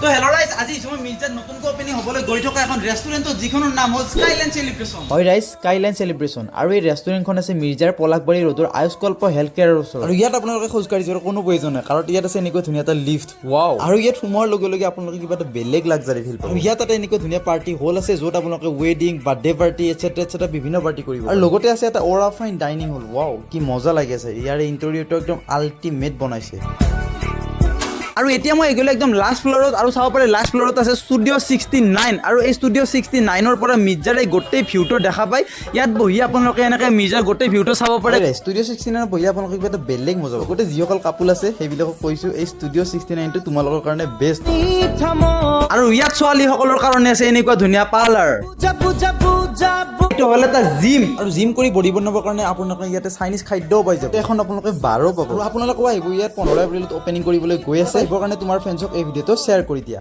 তো হেল্ল' ৰাইজ, আজি মই মিৰ্জাত নতুনকৈ অপেনিং হ'বলৈ গৈ থকা এখন ৰেষ্টুৰেণ্টত, যিখনৰ নাম হ'ল স্কাইলাইন চেলিব্ৰেশ্যন। হয় ৰাইজ, স্কাইলাইন চেলিব্ৰেশ্যন। আৰু এই ৰেষ্টুৰেণ্টখন আছে মিৰ্জাৰ পলাশবাৰী ৰোডৰ আয়ুষ্কল্প হেল্থ কেয়াৰৰ ওচৰত। আৰু ইয়াত আপোনালোকে খোজকাঢ়ি যোৱাৰ কোনো প্ৰয়োজন নাই, কাৰণ ইয়াত আছে এনেকুৱা ধুনীয়া এটা লিফ্ট। ৱাও! আৰু ইয়াত সোমোৱাৰ লগে লগে আপোনালোকে কিবা এটা বেলেগ লাক্সাৰী ফিল পাব। আৰু ইয়াত এটা এনেকুৱা ধুনীয়া পাৰ্টি হল আছে, য'ত আপোনালোকে ৱেডিং, birthday party, et cetera et cetera বিভিন্ন পাৰ্টি কৰিব। আৰু লগতে আছে এটা অ'ৰা ফাইন ডাইনিং হল। ৱাও, কি মজা লাগি আছে! ইয়াৰে ইণ্টেৰিয়ৰটো একদম আল্টিমেট বনাইছে। আৰু এতিয়া মই গ'লো একদম লাষ্ট ফ্ল'ৰত আৰু চাব পাৰে, লাষ্ট ফ্ল'ৰত আছে ষ্টুডিঅ' 69। আৰু এই ষ্টুডিঅ' 69ৰ পৰা মিৰ্জাৰ এই গোটেই ভিউটো দেখা পায়। ইয়াত বহি আপোনালোকে এনেকৈ মিৰ্জাৰ গোটেই ভিউটো চাব পাৰে। ষ্টুডিঅ' 69ত বহি আপোনালোকে কিবা এটা বেলেগ মজা পাব। গোটেই যিসকল কাপোল আছে, সেইবিলাকক কৈছোঁ, এই ষ্টুডিঅ' 69টো তোমালোকৰ কাৰণে বেষ্ট। আৰু ইয়াত ছোৱালীসকলৰ কাৰণে আছে এনেকুৱা ধুনীয়া পাৰ্লাৰ। এইটো হ'ল এটা জিম আৰু জিম কৰি বডি বনাবৰ কাৰণে আপোনালোকে ইয়াতে চাইনিজ খাদ্যও পাই যাব। এখন আপোনালোকে বাৰো পাব। আৰু আপোনালোকেও আহিব, ইয়াত 15 এপ্ৰিলত অপেনিং কৰিবলৈ গৈ আছে। আহিবৰ কাৰণে তোমাৰ ফ্ৰেণ্ডছক এই ভিডিঅ'টো শ্বেয়াৰ কৰি দিয়া।